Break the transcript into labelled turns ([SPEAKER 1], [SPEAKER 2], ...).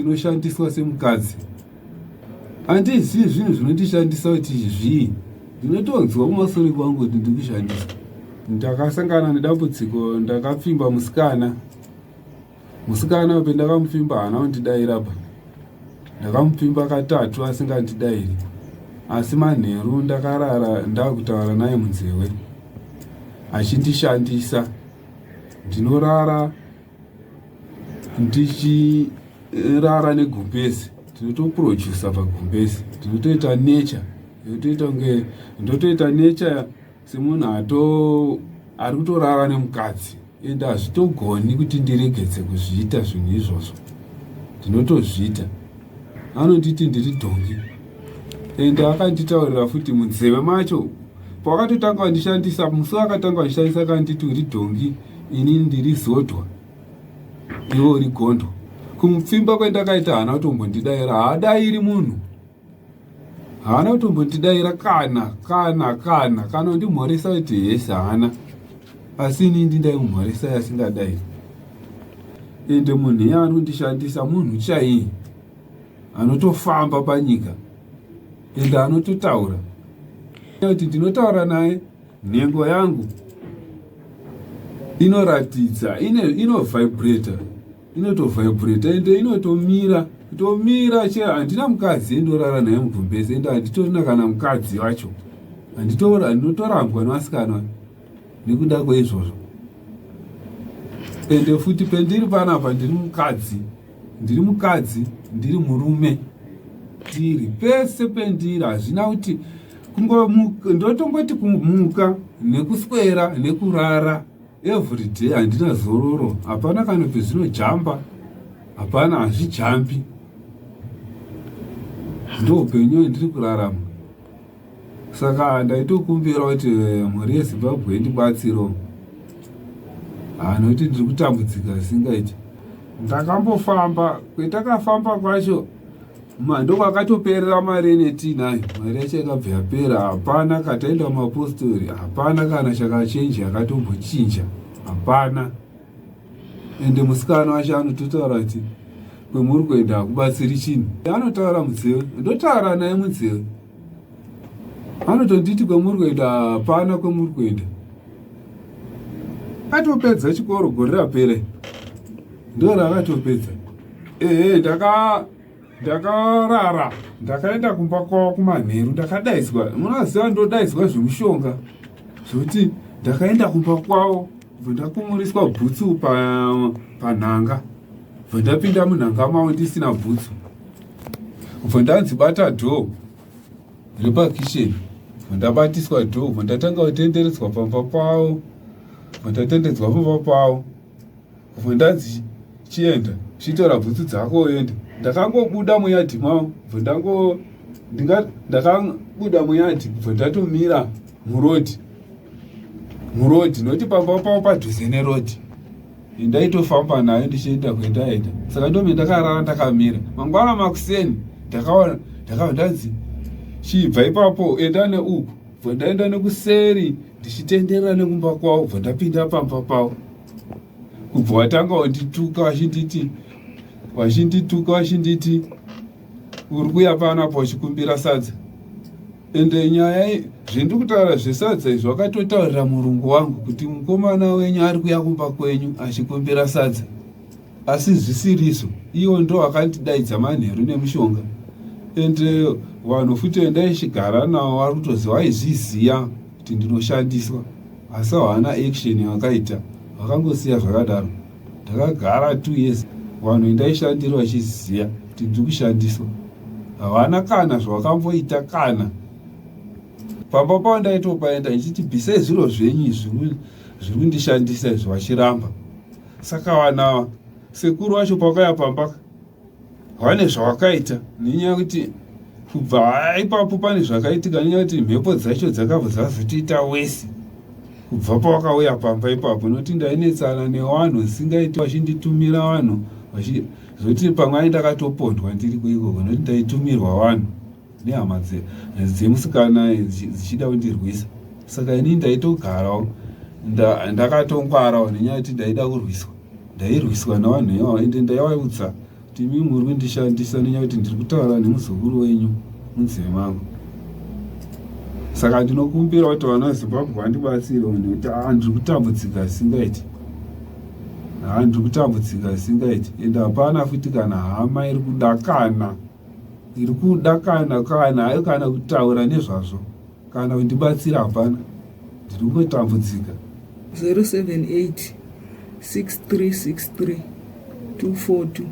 [SPEAKER 1] Ndinoshandiswa semukadzi. Handizivi zvinhu zvinondishandisa kuti zvii. Ndinotonzwa kumasure kwangu kuti ndiri kushandiswa. Ndakasangana nedambudziko, ndakapfimba musikana. Musikana pendakamupfimba haana kundidaira pa. Ndakamupfimba katatu asingandidairi. Asi manheru ndakarara ndakutaura naye munzewe achindishandisa. Ndinorara ndichirara negumbezi, ndinotoproducer pagumbezi, ndinotoita nature yotoita kunge ndotoita nature semunhu ato ari kutorara nemukadzi, ende hazvitogoni kuti ndiregedze kuzviita zvinhu izvozvo, ndinotozviita. Anonditi ndiri dhongi, ende akanditaurira futi munzeve macho pawakatotanga wandishandisa, musi wakatanga wandishandisa akanditi uri dhongi, ini ndiri zodwa, iwe uri gondo. Kumupfimba kwendakaita haana kutombondidaira, haadairi munhu, haana kutombondidaira kana kana kana kana undimhoresa kuti hesi haana, asi ini ndindaimumhoresa yasingadai. Ende munhu iye ari kundishandisa munhu chaiye anotofamba panyika, ende anototaura kuti ndinotaura naye. Nhengo yangu inoratidza inovibrata, inotovibrata, ende inotomira tomira che handina mukadzi endorara naye mugumbezi, ende handitorina kana mukadzi wacho, ndinotorambwa nevasikana nekuda kweizvozvo. Ende futi pendiri panapa ndiri mukadzi, ndiri mukadzi, ndiri murume, tiri pese pendiri, hazvina kuti ndotongoti kumuka nekuswera nekurara everyday, handina zororo, hapana kana pezvinojamba, hapana, hazvijambi. Ndo upenyu ndiri kurarama. Saka ndaitokumbira kuti mhuri yeZimbabwe indibatsiro, nokuti ndiri kutambudzika zvisingaiti. Ndakambofamba, kwetakafamba kwacho ndokwakatoperera mari netiinayo, mari yacho yakabva yapera, hapana. Kataenda kumapostori, hapana kana chakachenja, yakatombochinja hapana. Ende musikana wacho anototaura kuti kwemuri kuenda hakubatsiri chinhu, anotaura munzeve, ndotaura naye munzeve, anotonditi kwemuri kuenda hapana kwemuri kuenda. Atopedza chikoro gore rapera, ndo raakatopedza. Ehe, ndakarara, ndakaenda kumba kwavo kumanheru, ndakadaidzwa, munoziva ndodaidzwa zvemushonga, zvekuti ndakaenda kumba kwavo, bva ndakumuriswa bhutsu panhanga, bva ndapinda munhanga mavo ndisina bhutsu, bva ndanzi bata dhoo repakisheni, bva ndabatiswa dhoo, bva ndatanga kutenderedzwa pamba pavo, bva ndatendedzwa pamba pavo, bva ndanzi chienda chitora bhutsu dzako uende. Ndakangobuda muyadhi mavo, bva ndango ndakabuda muyadhi, bva ndatomira murodhi, murodhi, nokuti pamba pavo padhuze nerodhi, ndaitofamba nayo ndichienda kwendaenda. Saka ndome ndakarara ndakamira. Mangwana makuseni ndakaona ndakabva ndanzi chibva ipapo enda neuku, bva ndaenda nekuseri ndichitenderera nekumba kwavo, bva ndapinda pamba pavo, kubva watanga wandituka, vachinditi, vachindituka, vachinditi uri kuya panapa uchikumbira sadza. Ende nyaya zvendiri kutaura zvesadza izvi, wakatotaurira murungu wangu kuti mukomana wenyu ari kuya kumba kwenyu achikumbira sadza, asi zvisiriso. Iwo ndo akandidaidza manheru nemushonga. Ende vanhu futi vendaichigara navo vari kutoziva, vaizviziva kuti ndinoshandiswa, asi havana action yavakaita, vakangosiya zvakadaro. Ndakagara 2 years, vanhu vendaishandira vachiziva kuti ndiri kushandiswa, havana kana zvavakamboita. Kana pamba pavo ndaitopaenda ndichiti bvisai zviro zvenyu izvi zviri kundishandisa izvi, vachiramba. Saka vanhu ava, sekuru vacho pakauya pamba vane zvavakaita, nenyaya yekuti kubva ipapo pane zvakaitika, nenyaya yekuti mhepo dzacho dzakabva dzazotoita wesi kubva pavakauya pamba ipapo, nokuti ndainetsana nevanhu zvisingaiti, vachinditumira vanhu, zvoti pamwe ai ndakatopondwa ndiri kuikoko, nokuti ndaitumirwa vanhu nehama dzemusikana dzichida kundirwisa. Saka inini ndaitogarawo ndakatongwarawo, nenyaya yekuti ndaida kurwiswa, ndairwiswa nevanhu ivavo, ende ndaivaudza. Kuti imi muri kundishandisa nenyaya kuti ndiri kutaura nemuzukuru wenyu munzeve mangu. Saka ndinokumbira kuti vana veZimbabwe vandibatsire nekuti haa ndiri kutambudzika zvisingaiti. Haa ndiri kutambudzika zvisingaiti ende hapana futi kana hama iri kuda kana iri kuda kana kana hayo kana kutaura nezvazvo kana kundibatsira hapana. Ndiri kungotambudzika.
[SPEAKER 2] 078 6363 242.